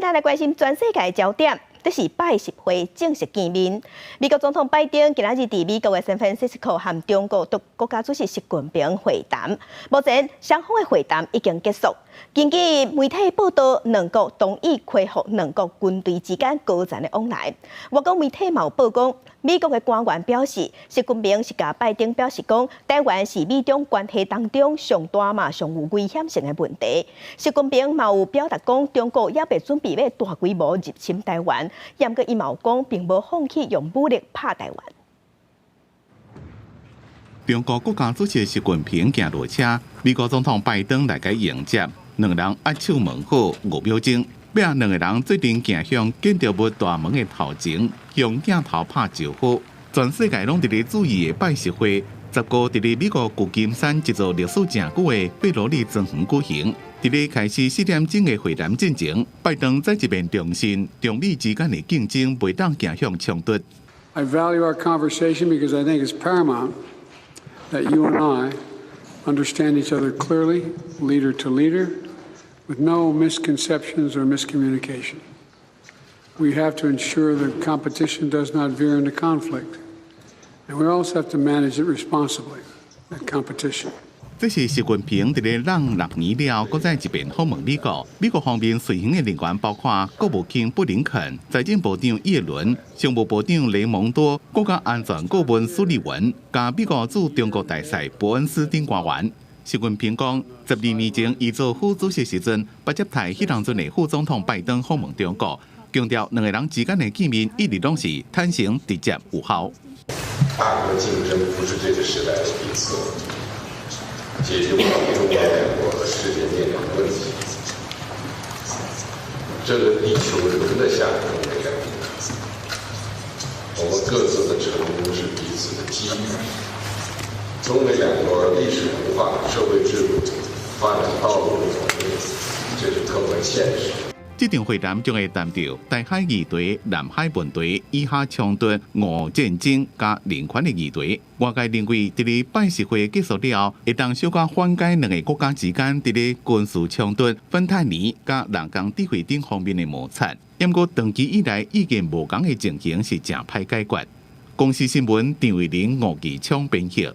咱來關心全世界焦點，這是拜習會正式見面。美國總統拜登今仔日佇美國的 San Francisco 和中國的國家主席習近平會談。目前雙方的會談已經結束。根據媒體報道，兩國同意恢復兩國軍隊之間高層的往來。外國媒體嘛有報講，美國的官員表示，習近平是共拜登表示講，台灣是美中關係當中上大嘛上有危險性的問題。習近平嘛有表達講，中國猶未準備欲大規模入侵台灣，毋過伊嘛有講，並無放棄用武力拍台灣。中國國家主席習近平行落車，美國總統拜登來共迎接，兩人握手問好5秒鐘，尾仔兩个人做陣行向建築物大門的頭前，用鏡頭拍招呼。全世界攏佇咧注意的拜習會，10號佇咧美國舊金山一座歷史誠久的費羅麗莊園舉行。佇咧開始4點鐘的會談進前，拜登再一遍重申，中美之間的競爭袂當走向衝突。 I value our conversation because I think it's paramount that you and I understand each other clearly, leader to leader, with no misconceptions or miscommunication. We have to ensure that competition does not veer into conflict, and we also have to manage it responsibly, that competition. 這是習近平佇咧任6年了後，閣再一遍訪問美國。美國方面隨行的人員包括國務卿布林肯、財政部長耶倫、商務部長雷蒙多、國家安全顧問蘇利文，佮美國駐中國大使伯恩斯等官員。習近平講，12年前伊做副主席時陣，捌接待彼當陣的副總統拜登訪問中國，強調兩个人之間的見面一直攏是坦誠、直接、有效。大國競爭不是這個時代的對策。解決不了中美兩國和世界面臨的問題。這個地球容得下中美兩國，我們各自的成功是彼此的機遇。中美兩國歷史文化、社會制度、發展道路不同，這是客觀現實。這場會談將會談著台海議題、南海問題、以哈衝突、俄烏戰爭佮人權的議題。外界認為，佇咧拜習會結束了後，會當小可緩解兩个國家之間佇咧軍事衝突、芬太尼佮人工智慧等方面的摩擦。毋過長期以來意見無仝的情形是誠歹解決。公視新聞張慧玲、吳繼昌編譯。